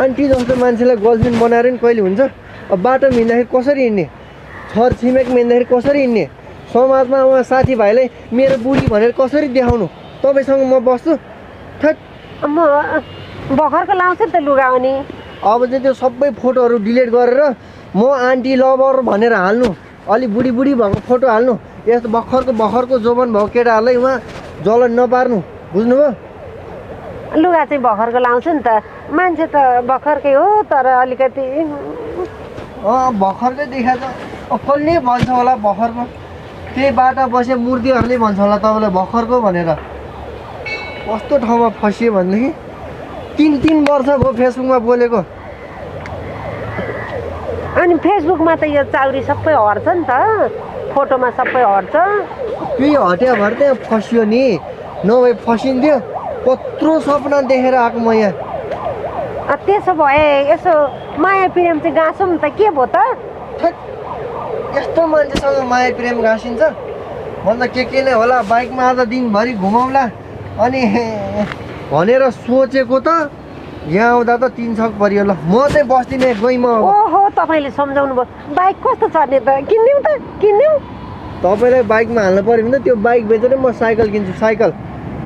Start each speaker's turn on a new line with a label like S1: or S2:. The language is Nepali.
S1: आन्टी जस्तो मान्छेलाई गर्लफ्रेन्ड बनाएर नि कहिले हुन्छ? अब बाटो हिँड्दाखेरि कसरी हिँड्ने, छर छिमेक हिँड्दाखेरि कसरी हिँड्ने, समाजमा उहाँ साथीभाइलाई मेरो बुढी भनेर कसरी देखाउनु? तपाईँसँग म बस्छु थेट।
S2: म भर्खरको लाउँछु नि त लुगा अनि।
S1: अब चाहिँ त्यो सबै फोटोहरू डिलिट गरेर म आन्टी लभर भनेर हाल्नु, अलि बुढी भएको फोटो हाल्नु, यस्तो भर्खरको जोबन भएको केटाहरूलाई उहाँ जलन नपार्नु, बुझ्नुभयो?
S2: लुगा चाहिँ भर्खरको लाउँछु नि त, मान्छे त भर्खरकै हो तर अलिकति
S1: भर्खरकै देखा त कसले भन्छ होला भर्खरको, त्यही बाटा बसे मूर्तिहरूले भन्छ होला तपाईँलाई भर्खरको भनेर। कस्तो ठाउँमा फसियो भनेदेखि 3 वर्ष भयो फेसबुकमा बोलेको।
S2: अनि फेसबुकमा त यो चाउरी सबै हट्छ नि त, फोटोमा सबै हट्छ।
S1: केही हट्यो भएर त्यहाँ फसियो नि, नभए फसिन्थ्यो। कत्रो सपना देखेर आएको म यहाँ।
S2: त्यसो भए यसो माया प्रेम चाहिँ गाँसौँ त के भयो त?
S1: यस्तो मान्छेसँग माया प्रेम गाँसिन्छ भन्दा के नै होला, बाइकमा आज दिनभरि घुमाउला अनि भनेर सोचेको त यहाँ आउँदा त 3 छक परियो। ल म चाहिँ बस्दिनँ गइमा।
S2: ओहो तपाईँले सम्झाउनु भयो, बाइक कस्तो चढ्ने त, किन्यौँ त किन्यौँ।
S1: तपाईँलाई बाइकमा हाल्नु पऱ्यो भने त त्यो बाइक बेचेर म साइकल किन्छु, साइकल।